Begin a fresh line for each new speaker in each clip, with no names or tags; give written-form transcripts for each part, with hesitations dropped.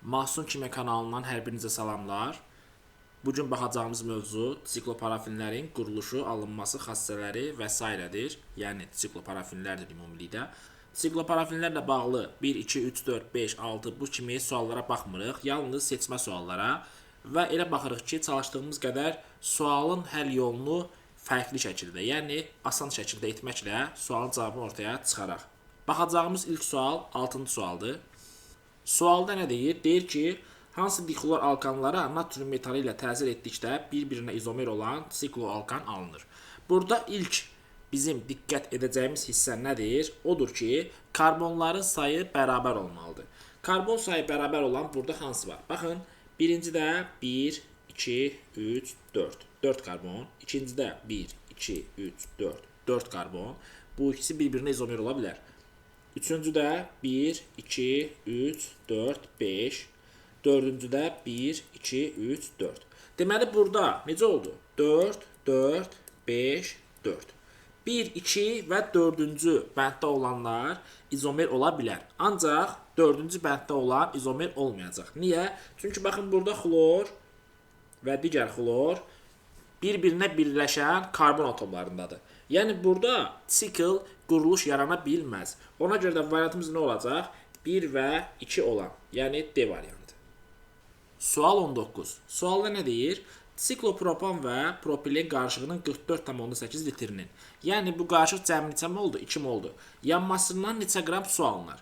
Mahsun Kimya kanalından hər birinizə salamlar. Bu gün baxacağımız mövzu sikloparafinlərin quruluşu, alınması, xassələri və s. Yəni sikloparafinlərdir ümumilikdə. Sikloparafinlərlə bağlı 1, 2, 3, 4, 5, 6 bu kimi suallara baxmırıq. Yalnız seçmə suallara və elə baxırıq ki, çalışdığımız qədər sualın həll yolunu fərqli şəkildə, yəni asan şəkildə etməklə sualın cavabını ortaya çıxaraq. Baxacağımız ilk sual 6-cı sualdır. Sualda nə deyir? Deyir ki, hansı diklor alkanlara natrium metalı ilə təsir etdikdə bir-birinə izomer olan sikloalkan alınır. Burada ilk bizim diqqət edəcəyimiz hissə nədir? Odur ki, karbonların sayı bərabər olmalıdır. Karbon sayı bərabər olan burada hansı var? Baxın, birincidə 1, 2, 3, 4. 4 karbon. İkincidə 1, 2, 3, 4. 4 karbon. Bu ikisi bir-birinə izomer ola bilər. Üçüncüdə 1, 2, 3, 4, 5. Dördüncüdə 1, 2, 3, 4. Deməli, burada necə oldu? 4, 4, 5, 4. 1, 2 və 4-cü bənddə olanlar izomer ola bilər. Ancaq 4-cü bənddə olan izomer olmayacaq. Niyə? Çünki baxın, burada xlor və digər xlor bir-birinə birləşən karbon atomlarındadır. Yəni burada sikl quruluş yarana bilməz. Ona görə də variantımız nə olacaq? 1 və 2 olan, yəni D variantı. Sual 19. Sualda nə deyir? Siklopropan və propilen qarışığının 44,8 litrinin. Yəni bu qarışıq cəmi neçə moldur? 2 moldur. Yanmasından neçə qram su alınır?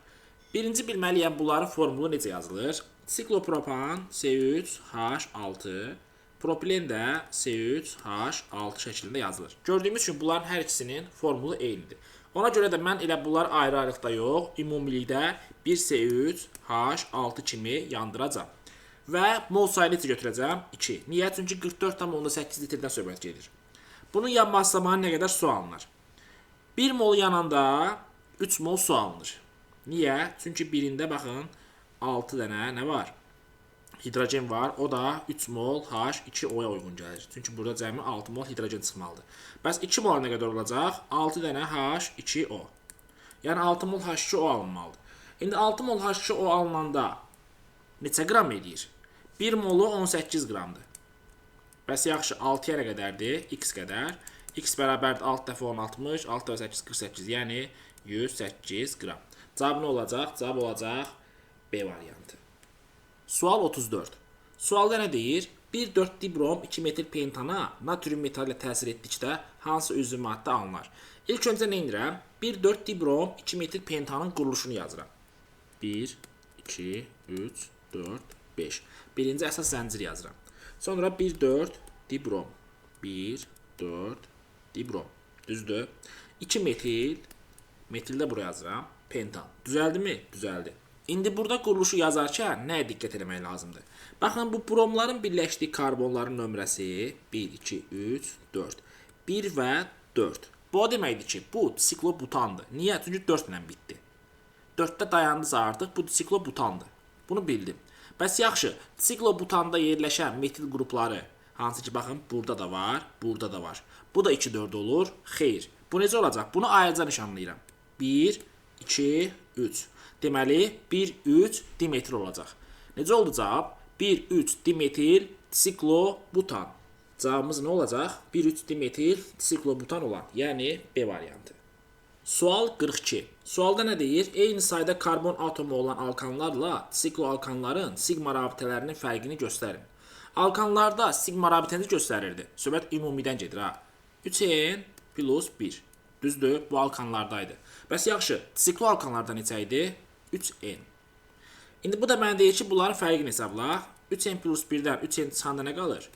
Birinci bilməliyəm bunların formulu necə yazılır? Siklopropan C3H6, propilen də C3H6 şəklində yazılır. Gördüyümüz kimi bunların hər ikisinin formulu eynidir. Ona görə də mən elə bunlar ayrı-ayrılıqda yox, ümumilikdə 1C3H6 kimi yandıracağam. Və mol sayını necə götürəcəm? 2. Niyə? Çünki 44,8 litrdən söhbət gedir. Bunun yanması zamanı nə qədər su alınır? 1 mol yananda 3 mol su alınır. Niyə? Çünki birində baxın 6 dənə nə var? Hidrogen var. O da 3 mol H2O-ya uyğun gəlir. Çünki burada cəmi 6 mol hidrogen çıxmalıdır. Bəs 2 mol nə qədər olacaq? 6 dənə H2O. Yəni 6 mol H2O alınmalıdır. İndi 6 mol H2O alınanda neçə qram eləyir? 1 molu 18 qramdır. Bəs yaxşı, 6-ya nə qədərdir? X qədər. X bərabərdir 6 dəfə 10, 60, 6 dəfə 8, 48, yəni 108 qram. Cavab nə olacaq? Cavab olacaq B variantı. Sual 34. Sualda nə deyir? 1,4 dibrom 2 metil pentana natrium metalı ilə təsir etdikdə hansı üzvü maddə alınır? İlk öncə nə edirəm? 1,4 dibrom 2 metil pentanın quruluşunu yazıram. 1, 2, 3, 4, 5. Birinci əsas zəncir yazıram. Sonra 1,4 dibrom. 1, 4 dibrom. Düzdür? 2 metil, metil də buraya yazıram. Pentan. Düzəldimi? Düzəldi. İndi burada quruluşu yazarkən nəyə diqqət eləmək lazımdır? Baxın, bu bromların birləşdiyi karbonların nömrəsi 1, 2, 3, 4. 1 və 4. Bu o deməkdir ki, bu siklobutandır. Niyə? Çünki 4 ilə bitdi. 4-də dayandısa artıq bu siklobutandır. Bunu bildim. Bəs yaxşı, siklobutanda yerləşən metil qrupları, hansı ki, baxın, burada da var, burada da var. Bu da 2, 4 olur. Xeyr. Bu necə olacaq? Bunu ayrıca nişanlayıram. 1, 2, 3. Deməli, 1, 3 dimetil olacaq. Necə oldu cavab? 1, 3 dimetil siklobutan. Cavabımız nə olacaq? 1, 3 dimetil siklobutan olan, yəni B variantı. Sual 42. Sualda nə deyir? Eyni sayda karbon atomu olan alkanlarla sikloalkanların sigma rabitələrinin fərqini göstərin. Alkanlarda sigma rabitəni göstərirdi. Söhbət ümumidən gedir ha. 3N plus 1. Düzdür, bu alkanlardaydı. Bəs yaxşı, sikloalkanlarda neçə idi? 3N. İndi bu da mənə deyir ki, bunların fərqini hesabla. 3N plus 1-dən 3N çıxanda nə qalır?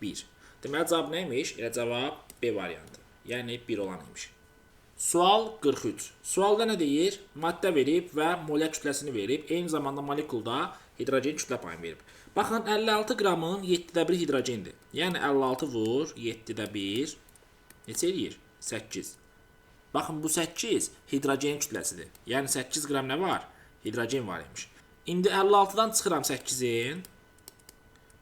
1. Deməli, cavab nə imiş? Elə cavab B variantı. Yəni 1 olan imiş. Sual 43. Sualda nə deyir? Maddə verib və molar kütləsini verib. Eyni zamanda molekulda hidrogen kütlə payını verib. Baxın, 56 qramın 7-də 1 hidrogendir. Yəni 56 vur 7-də 1 neçə eləyir? 8. Baxın, bu 8 hidrogen kütləsidir. Yəni 8 qram nə var? Hidrogen var imiş. İndi 56-dan çıxıram 8-in.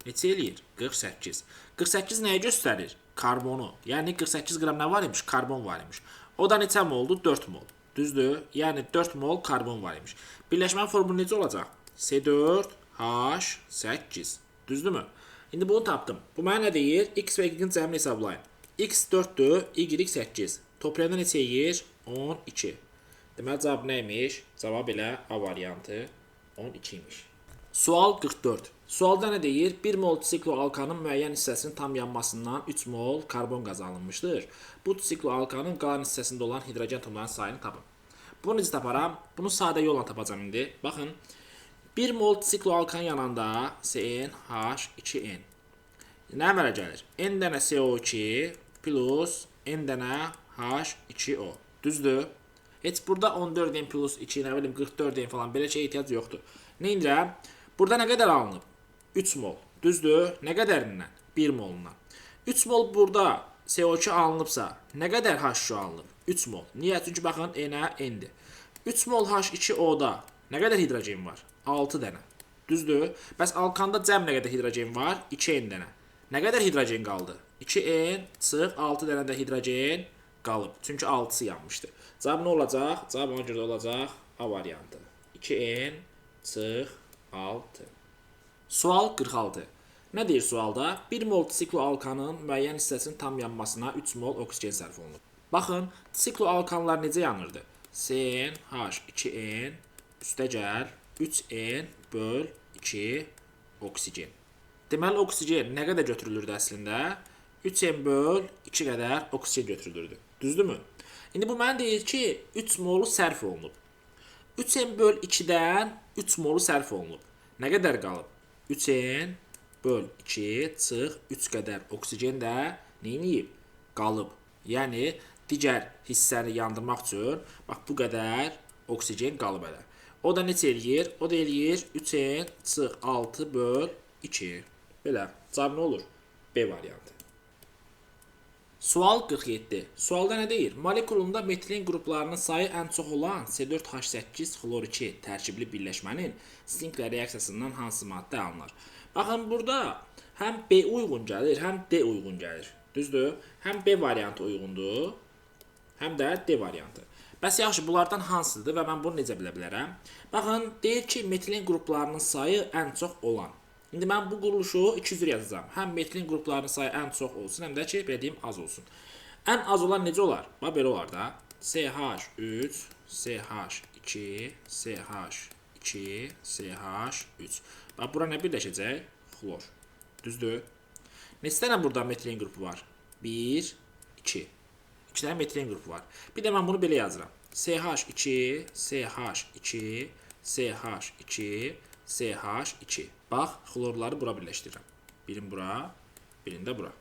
Neçə eləyir? 48. 48 nəyi göstərir? Karbonu. Yəni 48 qram nə var imiş? Karbon var imiş. O da neçə moldur? 4 mol. Düzdür? Yəni 4 mol karbon var imiş. Birləşmənin formulu necə olacaq? C4 H8. Düzdürmü? İndi bunu tapdım. Bu mənə nə deyir? X və Y-in cəmini hesablayın. X 4-dür, Y 8. Toplayanda neçə eləyir? 12. Deməli, cavab nə imiş? Cavab elə A variantı 12 imiş. Sual 44. Sualda nə deyir? 1 mol sikloalkanın müəyyən hissəsinin tam yanmasından 3 mol karbon qazı alınmışdır. Bu sikloalkanın qalan hissəsində olan hidrogen atomlarının sayını tapın. Bunu necə taparam? Bunu sadə yolla tapacağam indi. Baxın, 1 mol sikloalkan yananda CnH2n. Nə əmələ gəlir? N dənə CO2 plus N dənə H2O. Düzdür? Heç burada 14N plus 2, nə bilim 44N falan belə şeyə ehtiyac yoxdur. Nə indirəm? Burada nə qədər alınıb? 3 mol. Düzdür? Nə qədərindən? 1 molundan. 3 mol burada CO2 alınıbsa, nə qədər H2 alınıb? 3 mol. Niyə? Çünki baxın, N-ə N-dir. 3 mol H2O-da nə qədər hidrogen var? 6 dənə. Düzdür? Bəs alkanda cəm nə qədər hidrogen var? 2N dənə. Nə qədər hidrogen qaldı? 2N çıx 6 dənə də hidrogen qalıb. Çünki 6-sı yanmışdı. Cavab nə olacaq? Cavab ona görə olacaq A variantı. 2N çıx 6. Sual 46. Nə deyir sualda? 1 mol sikloalkanın müəyyən hissəsinin tam yanmasına 3 mol oksigen sərf olunub. Baxın, sikloalkanlar necə yanırdı? CnH2n üstəgəl 3N böl 2 oksigen. Deməli, oksigen nə qədər götürülürdü əslində? 3N böl 2 qədər oksigen götürülürdü. Düzdürmü? İndi bu mənə deyir ki, 3 molu sərf olunub. 3N böl 2-dən 3 molu sərf olunub. Nə qədər qalıb? 3N böl 2 çıx 3 qədər oksigen də neyniyib? Qalıb. Yəni, digər hissəni yandırmaq üçün bax, bu qədər oksigen qalıb hələ. O da neçə eləyir? O da eləyir 3N çıx 6 böl 2. Belə. Cavab nə olur? B variantı. Sual 47. Sualda nə deyir? Molekulunda metilen qruplarının sayı ən çox olan C4H8 xlor 2 tərkibli birləşmənin sinklə reaksiyasından hansı maddə alınır? Baxın, burada həm B uyğun gəlir, həm D uyğun gəlir. Düzdür? Həm B variantı uyğundur, həm də D variantı. Bəs yaxşı, bunlardan hansıdır və mən bunu necə bilə bilərəm? Baxın, deyir ki, metilen qruplarının sayı ən çox olan. İndi mən bu quruluşu iki cür yazacağam. Həm metilen qruplarının sayı ən çox olsun, həm də ki, belə deyim, az olsun. Ən az olan necə olar? Bax, belə olar da. CH3, CH2, CH2, CH3. Bax, bura nə birləşəcək? Xlor. Düzdür? Neçə dənə burada metilen qrupu var? 1, 2. 2 dənə metilen qrupu var. Bir də mən bunu belə yazıram. CH2, CH2, CH2, CH2. Bax, xlorları bura birləşdirirəm. Birini bura, birini də bura.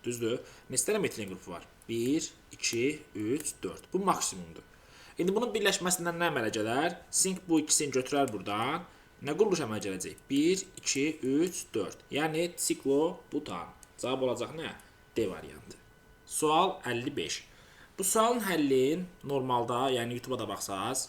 Düzdür? Neçə dənə metilen qrupu var? 1, 2, 3, 4. Bu maksimumdur. İndi bunun birləşməsindən nə əmələ gələr? Sink bu ikisini götürər buradan. Nə quruluş əmələ gələcək? 1, 2, 3, 4. Yəni, siklobutan. Cavab olacaq nə? D variantı. Sual 55. Bu sualın həllin normalda, yəni YouTube-a da baxsaz,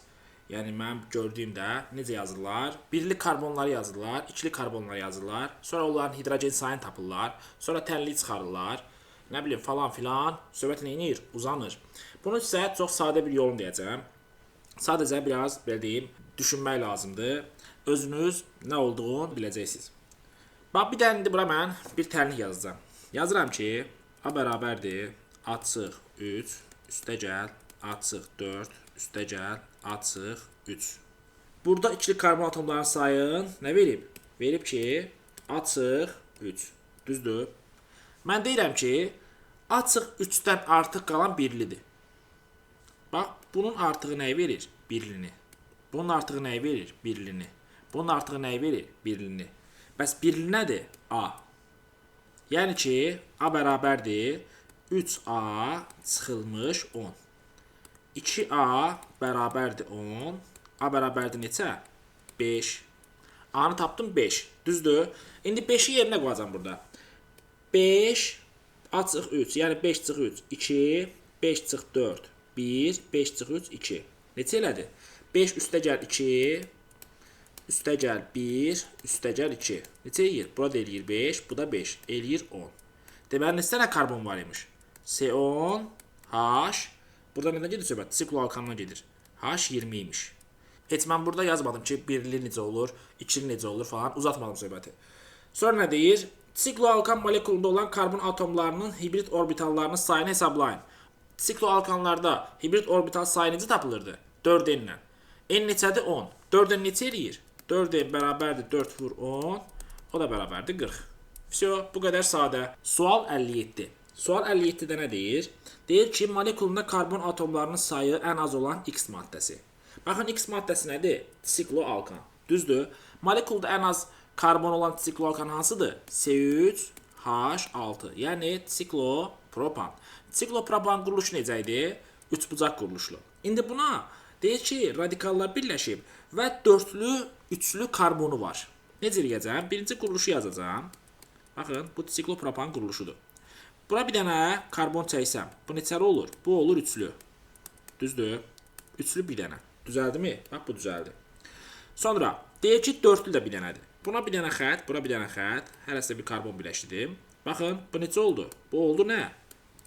yəni mənim gördüyümdə necə yazırlar? Birli karbonları yazırlar, ikili karbonları yazırlar, sonra onların hidrogen sayını tapırlar, sonra tənlik çıxarırlar, nə bilim falan filan, söhbət nə eləyir? Uzanır. Bunu sizə çox sadə bir yolunu deyəcəm. Sadəcə biraz, belə deyim, düşünmək lazımdır. Özünüz nə olduğunu biləcəksiniz. Bax, bir dənə indi bura mən bir tənlik yazacağam. Yazıram ki, A bərabərdir, A çıx 3, üstəgəl, A çıx 4, üstəgəl, A çıx 3. Burada ikili karbon atomlarının sayını nə verib? Verib ki, A çıx 3. Düzdür? Mən deyirəm ki, A çıx 3-dən artıq qalan birlidir. Bax, bunun artığı nəyi verir? Birlini. Bunun artığı nəyi verir? Birlini. Bunun artığı nəyi verir? Birlini. Bəs birli nədir? A. Yəni ki, A bərabərdir 3A çıxılmış 10. 2A bərabərdir 10. A bərabərdir neçə? 5. A-nı tapdım 5. Düzdür? İndi 5-i yerinə qoyacağam burada. 5 A çıx 3. Yəni 5 çıx 3. 2. 5 çıx 4. 1. 5 çıx 3. 2. Neçə elədi? 5 üstəgəl 2. Üstəgəl 1. Üstəgəl 2. Neçə eləyir? Burada eləyir 5. Bu da 5. Eləyir 10. Deməli, neçə dənə karbon var imiş? C10, H. Burada nədən gedir söhbət? Sikloalkandan gedir. H20 imiş. Heç mən burada yazmadım ki, birli necə olur, ikili necə olur falan, uzatmadım söhbəti. Sonra nə deyir? Sikloalkan molekulunda olan karbon atomlarının hibrid orbitallarının sayını hesablayın. Sikloalkanlarda hibrid orbital sayı necə tapılırdı? 4N ilə. N neçədir? 10. 4N neçə eləyir? 4N bərabərdir 4 vur 10. O da bərabərdir 40. Vso, bu qədər sadə. Sual 57. Sual 57-də nə deyir? Deyir ki, molekulunda karbon atomlarının sayı ən az olan X maddəsi. Baxın, X maddəsi nədir? Sikloalkan. Düzdür? Molekulda ən az karbon olan sikloalkan hansıdır? C3H6. Yəni siklopropan. Siklopropan quruluşu necə idi? Üçbucaq quruluşlu. İndi buna deyir ki, radikallar birləşib və dörtlü, üçlü karbonu var. Necə eləyəcəm? Birinci quruluşu yazacağam. Baxın, bu siklopropan quruluşudur. Bura bir dənə karbon çəksəm, bu neçəli olur? Bu olur üçlü. Düzdür? Üçlü bir dənə. Düzəldimi? Bax, bu düzəldi. Sonra deyir ki, dörtlü də bir dənədir. Buna bir dənə xətt, bura bir dənə xətt. Hərəsinə bir karbon birləşdirdim. Baxın, bu neçə oldu? Bu oldu nə?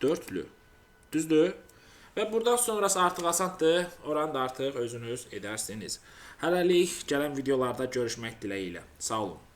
Dörtlü. Düzdür? Və buradan sonrası artıq asandır. Oranı da artıq özünüz edərsiniz. Hələlik gələn videolarda görüşmək diləyi ilə. Sağ olun.